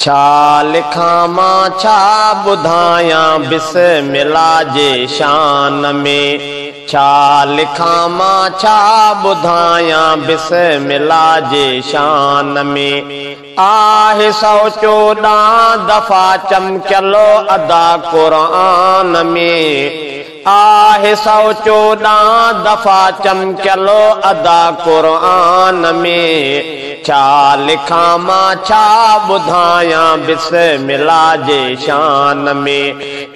छा लिखां मां छा ॿुधायां बिस्मिल्ला जे शान में। छा लिखां मां छा ॿुधायां बिस्मिल्ला जे शान में। आहे 114 दफ़ा चमकियल अदा क़ुरान में। आहे 114 दफ़ा चमकियल अदा क़ुरान में। छा लिखां मां छा ॿुधायां बिस्मिल्ला जे शान में।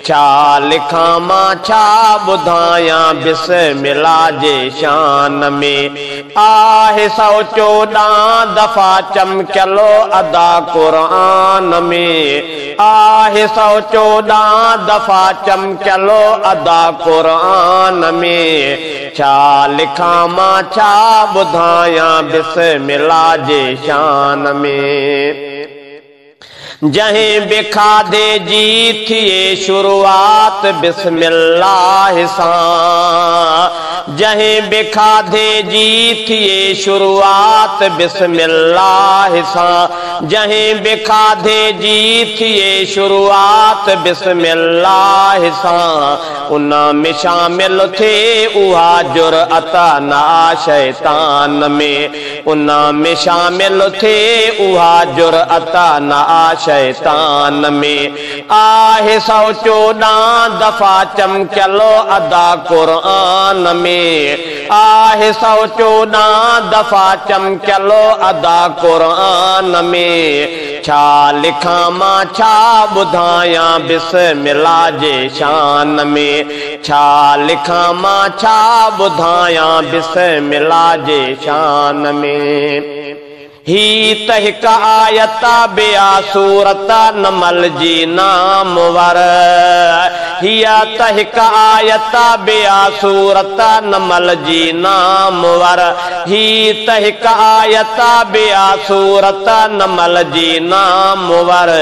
छा लिखां मां छा ॿुधायां बिस्मिल्ला जे शान में। आहे 114 दफ़ा चमकियल अदा क़ुरान में। आहे 114 दफ़ा चमकियल अदा क़ुरान में। छा लिखां मां छा ॿुधायां बिस्मिल्ला जे शान में। जंहिं बि खाधे जी थिए शुरूआत बिस्मिल्लाह सां। जंहिं बि खाधे जी थिए शुरूआत बिस्मिल्लाह सां। जंहिं बि खाधे जी थिए शुरूआत बिस्मिल्लाह सां। उन में शामिल थिए उहा जुरअत ना शैतान में। उन में शामिल थिए उहा जुरअत ना शैतान में। आहे 114 दफ़ा चमकियल अदा क़ुरान में। आहे 114 दफ़ा चमकियल अदा क़ुरान में। छा लिखां मां छा ॿुधायां बिस्मिल्ला जे शान में। छा लिखां मां छा ॿुधायां बिस्मिल्ला जे शान में। ही त हिकु आयत ॿिया सूरत नमल जी नामवर। हीअ त हिकु आयत ॿिया सूरत नमल जी नामवर। ही त हिकु आयत ॿिया सूरत नमल जी नामवर।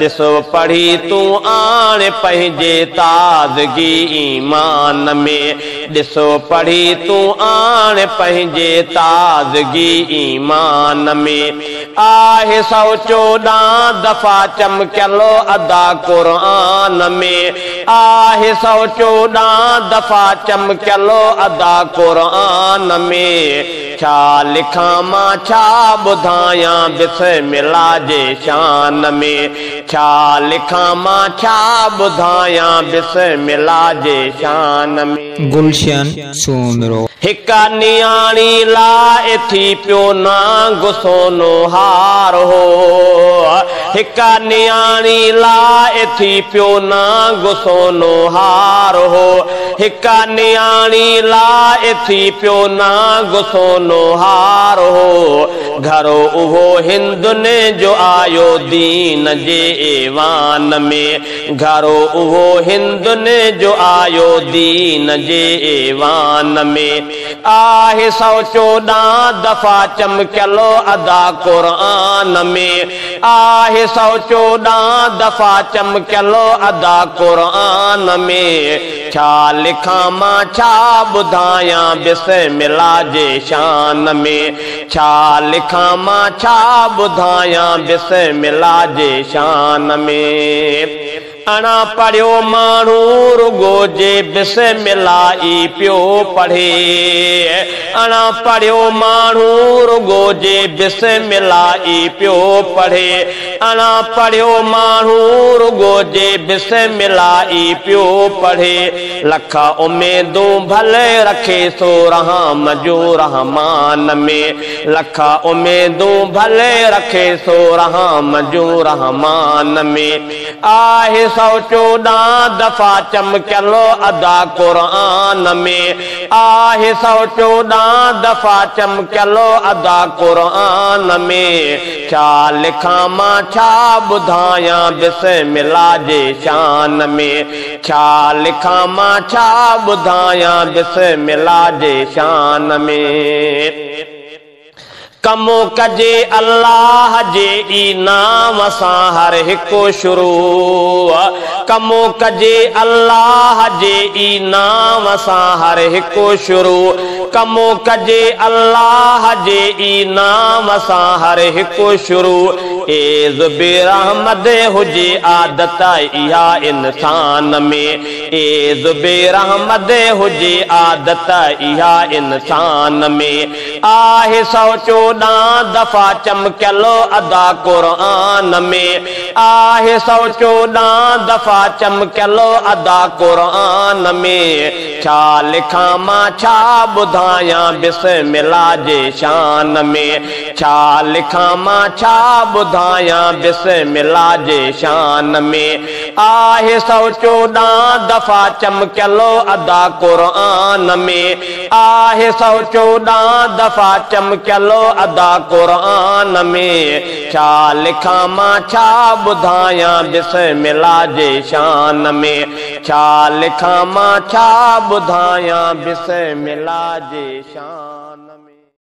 ॾिसो पढ़ी तूं आण पंहिंजे ताज़गी ईमान में। ॾिसो पढ़ी तूं आण पंहिंजे ताज़गी ईमान में। आहे 114 दफ़ा चमकियल अदा क़ुरान में। आहे 114 दफ़ा चमकियल अदा क़ुरान में। छा लिखां मां छा ॿुधायां बिस्मिल्ला जे शान में। छा लिखां मां छा ॿुधायां बिस्मिल्ला जे शान में। गुलशन सूमरो। हिकु नियाणी लाइ थी पियो नांग सोनो हार हो। हिकु नियाणी लाइ थी पियो नांग सोनो हार हो। हिकु नियाणी लाइ थी पियो नांग सोनो हार हो। घरो उहो हिंदुनि जो आयो दीन जे ऐवान में। घरो उहो हिंदुनि जो आयो दीन जे ऐवान में। आहे 114 दफ़ा चमकियल अदा क़ुरान में। आहे 114 दफ़ा चमकियल अदा क़ुरान में। छा लिखां मां छा ॿुधायां बिस्मिल्ला जे शान में। छा लिखां मां छा ॿुधायां बिस्मिल्ला जे शान में। अणा पढ़ियो माण्हू रुगो जे बिस्मिल्ला ई पियो पढ़े। अणा पढ़ियो माण्हू रुगो जे बिस्मिल्ला ई पियो पढ़े। अणा पढ़ियो माण्हू रुगो जे बिस्मिल्ला ई पियो पढ़े। लख उमेदूं भले रखे सो रहम जो रहमान में। लख उमेदूं भले रखे सो रहम जो रहमान में। आहे 114 दफ़ा चमकियल अदा क़ुरान में। आहे 114 दफ़ा चमकियल अदा क़ुरान में। छा लिखां मां छा ॿुधायां बिस्मिल्ला जे शान में। छा लिखां मां छा ॿुधायां बिस्मिल्ला जे शान में। कमु कजे अल्लाह जे ई नाम सां हर हिकु शुरू। कमु कजे अल्लाह जे ई नाम सां हर हिकु शुरू। कमु कजे अल्लाह जे ई नाम सां हर हिकु शुरू। اي زبير احمد هجي عادت اها انسان ۾، اي زبير احمد هجي عادت اها انسان ۾، آهي 114 دفعا چمڪيل ادا قرآن ۾، آهي 114 دفعا چمڪيل ادا قرآن ۾، ڇا لکان مان ڇا ٻڌايان بسم الله جي شان ۾، ڇا لکان مان ڇا ٻڌايان بسم الله جي شان ۾، آهي 114 دفعا چمڪيل ادا قرآن ۾، آهي 114 دفعا چمڪيل ادا قرآن ۾، ڇا لکان مان ڇا ٻڌايان بسم الله جي شان ۾، ڇا لکان مان ڇا ٻڌايان بسم الله جي شان.